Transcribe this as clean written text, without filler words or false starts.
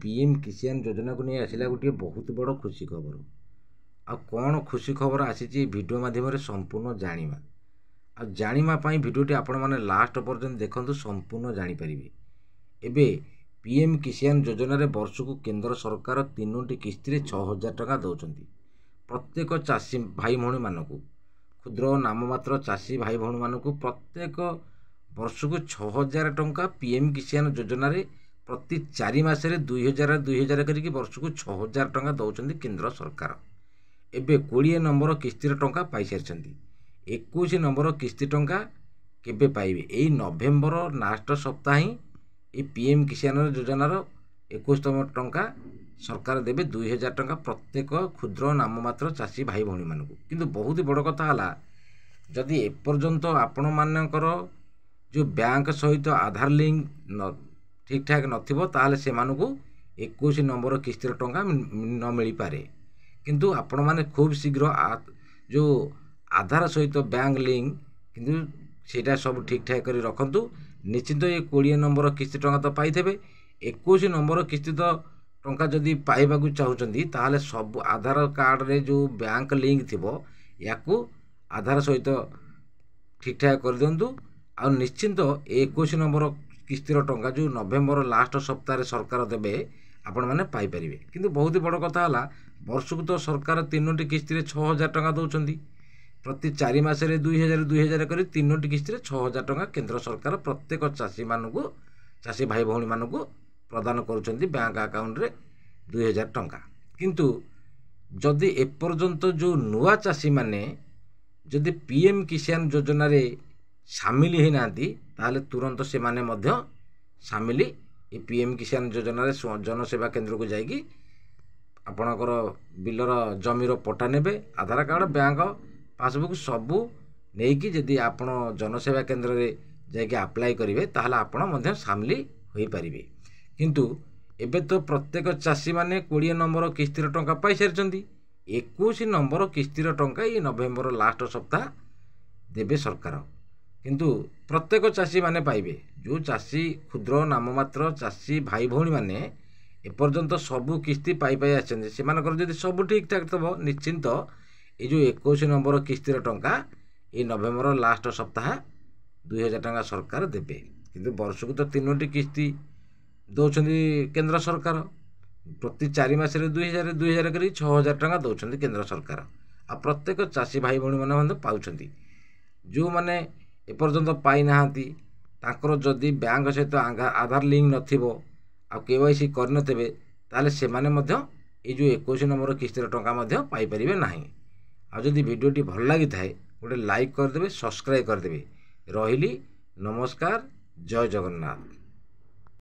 PM କିଷାନ ଯୋଜନାକୁ ନେଇ ଆସିଲା ଗୋଟିଏ ବହୁତ ବଡ଼ ଖୁସି ଖବର। ଆଉ କ'ଣ ଖୁସି ଖବର ଆସିଛି, ଏ ଭିଡ଼ିଓ ମାଧ୍ୟମରେ ସମ୍ପୂର୍ଣ୍ଣ ଜାଣିବା। ଆଉ ଜାଣିବା ପାଇଁ ଭିଡ଼ିଓଟି ଆପଣମାନେ ଲାଷ୍ଟ ପର୍ଯ୍ୟନ୍ତ ଦେଖନ୍ତୁ, ସମ୍ପୂର୍ଣ୍ଣ ଜାଣିପାରିବେ। ଏବେ ପିଏମ୍ କିଷାନ ଯୋଜନାରେ ବର୍ଷକୁ କେନ୍ଦ୍ର ସରକାର 3ଟି କିସ୍ତିରେ 6000 ଟଙ୍କା ଦେଉଛନ୍ତି ପ୍ରତ୍ୟେକ ଚାଷୀ ଭାଇ ଭଉଣୀମାନଙ୍କୁ। କ୍ଷୁଦ୍ର ନାମମାତ୍ର ଚାଷୀ ଭାଇ ଭଉଣୀମାନଙ୍କୁ ପ୍ରତ୍ୟେକ ବର୍ଷକୁ 6000 ଟଙ୍କା ପିଏମ୍ କିଷାନ ଯୋଜନାରେ ପ୍ରତି 4 ମାସରେ 2000 2000 କରିକି ବର୍ଷକୁ 6000 ଟଙ୍କା ଦେଉଛନ୍ତି କେନ୍ଦ୍ର ସରକାର। ଏବେ 20 ନମ୍ବର କିସ୍ତିର ଟଙ୍କା ପାଇସାରିଛନ୍ତି। 21 ନମ୍ବର କିସ୍ତି ଟଙ୍କା କେବେ ପାଇବେ? ଏଇ ନଭେମ୍ବର ଲାଷ୍ଟ ସପ୍ତାହ ହିଁ ଏ ପିଏମ୍ କିଷାନ ଯୋଜନାର 21ତମ ଟଙ୍କା ସରକାର ଦେବେ, 2000 ଟଙ୍କା ପ୍ରତ୍ୟେକ କ୍ଷୁଦ୍ର ନାମମାତ୍ର ଚାଷୀ ଭାଇ ଭଉଣୀମାନଙ୍କୁ। କିନ୍ତୁ ବହୁତ ବଡ଼ କଥା ହେଲା, ଯଦି ଏପର୍ଯ୍ୟନ୍ତ ଆପଣମାନଙ୍କର ଯେଉଁ ବ୍ୟାଙ୍କ ସହିତ ଆଧାର ଲିଙ୍କ ନ ଠିକ୍ଠାକ୍ ନଥିବ, ତାହେଲେ ସେମାନଙ୍କୁ 21 ନମ୍ବର କିସ୍ତିର ଟଙ୍କା ନ ମିଳିପାରେ। କିନ୍ତୁ ଆପଣମାନେ ଖୁବ୍ ଶୀଘ୍ର ଯେଉଁ ଆଧାର ସହିତ ବ୍ୟାଙ୍କ ଲିଙ୍କ କିନ୍ତୁ ସେଇଟା ସବୁ ଠିକ୍ଠାକ୍ କରି ରଖନ୍ତୁ। ନିଶ୍ଚିନ୍ତ ଏ 20 ନମ୍ବର କିସ୍ତି ଟଙ୍କା ତ ପାଇଥିବେ। 21 ନମ୍ବର କିସ୍ତି ତ ଟଙ୍କା ଯଦି ପାଇବାକୁ ଚାହୁଁଛନ୍ତି, ତାହେଲେ ସବୁ ଆଧାର କାର୍ଡ଼ରେ ଯେଉଁ ବ୍ୟାଙ୍କ ଲିଙ୍କ ଥିବ, ୟାକୁ ଆଧାର ସହିତ ଠିକ୍ଠାକ୍ କରିଦିଅନ୍ତୁ। ଆଉ ନିଶ୍ଚିନ୍ତ ଏ 21 ନମ୍ବର କିସ୍ତିର ଟଙ୍କା ଯେଉଁ ନଭେମ୍ବର ଲାଷ୍ଟ ସପ୍ତାହରେ ସରକାର ଦେବେ, ଆପଣମାନେ ପାଇପାରିବେ। କିନ୍ତୁ ବହୁତ ବଡ଼ କଥା ହେଲା, ବର୍ଷକୁ ତ ସରକାର 3ଟି କିସ୍ତିରେ 6000 ଟଙ୍କା ଦେଉଛନ୍ତି। ପ୍ରତି 4 ମାସରେ 2000 2000 କରି 3ଟି କିସ୍ତିରେ 6000 ଟଙ୍କା କେନ୍ଦ୍ର ସରକାର ପ୍ରତ୍ୟେକ ଚାଷୀମାନଙ୍କୁ, ଚାଷୀ ଭାଇ ଭଉଣୀମାନଙ୍କୁ ପ୍ରଦାନ କରୁଛନ୍ତି ବ୍ୟାଙ୍କ ଆକାଉଣ୍ଟରେ 2000 ଟଙ୍କା। କିନ୍ତୁ ଯଦି ଏପର୍ଯ୍ୟନ୍ତ ଯେଉଁ ନୂଆ ଚାଷୀମାନେ ଯଦି ପି ଏମ୍ କିଷାନ ଯୋଜନାରେ ସାମିଲ ହେଇନାହାନ୍ତି, ତାହେଲେ ତୁରନ୍ତ ସେମାନେ ମଧ୍ୟ ସାମିଲ ଏ ପି ଏମ୍ କିଷାନ ଯୋଜନାରେ ଜନସେବା କେନ୍ଦ୍ରକୁ ଯାଇକି ଆପଣଙ୍କର ବିଲର ଜମିର ପଟା ନେବେ, ଆଧାର କାର୍ଡ଼, ବ୍ୟାଙ୍କ ପାସବୁକ୍ ସବୁ ନେଇକି ଯଦି ଆପଣ ଜନସେବା କେନ୍ଦ୍ରରେ ଯାଇକି ଆପ୍ଲାଏ କରିବେ, ତାହେଲେ ଆପଣ ମଧ୍ୟ ସାମିଲ ହୋଇପାରିବେ। କିନ୍ତୁ ଏବେ ତ ପ୍ରତ୍ୟେକ ଚାଷୀମାନେ 20 ନମ୍ବର କିସ୍ତିର ଟଙ୍କା ପାଇସାରିଛନ୍ତି। 21 ନମ୍ବର କିସ୍ତିର ଟଙ୍କା ଏଇ ନଭେମ୍ବର ଲାଷ୍ଟ ସପ୍ତାହ ଦେବେ ସରକାର। କିନ୍ତୁ ପ୍ରତ୍ୟେକ ଚାଷୀମାନେ ପାଇବେ। ଯେଉଁ ଚାଷୀ, କ୍ଷୁଦ୍ର ନାମମାତ୍ର ଚାଷୀ ଭାଇ ଭଉଣୀମାନେ ଏପର୍ଯ୍ୟନ୍ତ ସବୁ କିସ୍ତି ପାଇ ପାଇ ଆସିଛନ୍ତି, ସେମାନଙ୍କର ଯଦି ସବୁ ଠିକ୍ଠାକ୍ ଥିବ, ନିଶ୍ଚିନ୍ତ ଏଇ ଯେଉଁ 21 ନମ୍ବର କିସ୍ତିର ଟଙ୍କା ଏଇ ନଭେମ୍ବର ଲାଷ୍ଟ ସପ୍ତାହ 2000 ଟଙ୍କା ସରକାର ଦେବେ। କିନ୍ତୁ ବର୍ଷକୁ ତ 3ଟି କିସ୍ତି ଦେଉଛନ୍ତି କେନ୍ଦ୍ର ସରକାର। ପ୍ରତି 4 ମାସରେ 2000 2000 କରି 6000 ଟଙ୍କା ଦେଉଛନ୍ତି କେନ୍ଦ୍ର ସରକାର, ଆଉ ପ୍ରତ୍ୟେକ ଚାଷୀ ଭାଇ ଭଉଣୀମାନେ ମଧ୍ୟ ପାଉଛନ୍ତି। ଯେଉଁମାନେ ଏପର୍ଯ୍ୟନ୍ତ ପାଇନାହାନ୍ତି, ତାଙ୍କର ଯଦି ବ୍ୟାଙ୍କ ସହିତ ଆଧାର ଲିଙ୍କ ନଥିବ ଆଉ KYC କରିନଥିବେ, ତାହେଲେ ସେମାନେ ମଧ୍ୟ ଏଇ ଯେଉଁ 21 ନମ୍ବର କିସ୍ତିର ଟଙ୍କା ମଧ୍ୟ ପାଇପାରିବେ ନାହିଁ। ଆଉ ଯଦି ଭିଡ଼ିଓଟି ଭଲ ଲାଗିଥାଏ, ଗୋଟେ ଲାଇକ୍ କରିଦେବେ, ସବସ୍କ୍ରାଇବ୍ କରିଦେବେ। ରହିଲି, ନମସ୍କାର, ଜୟ ଜଗନ୍ନାଥ।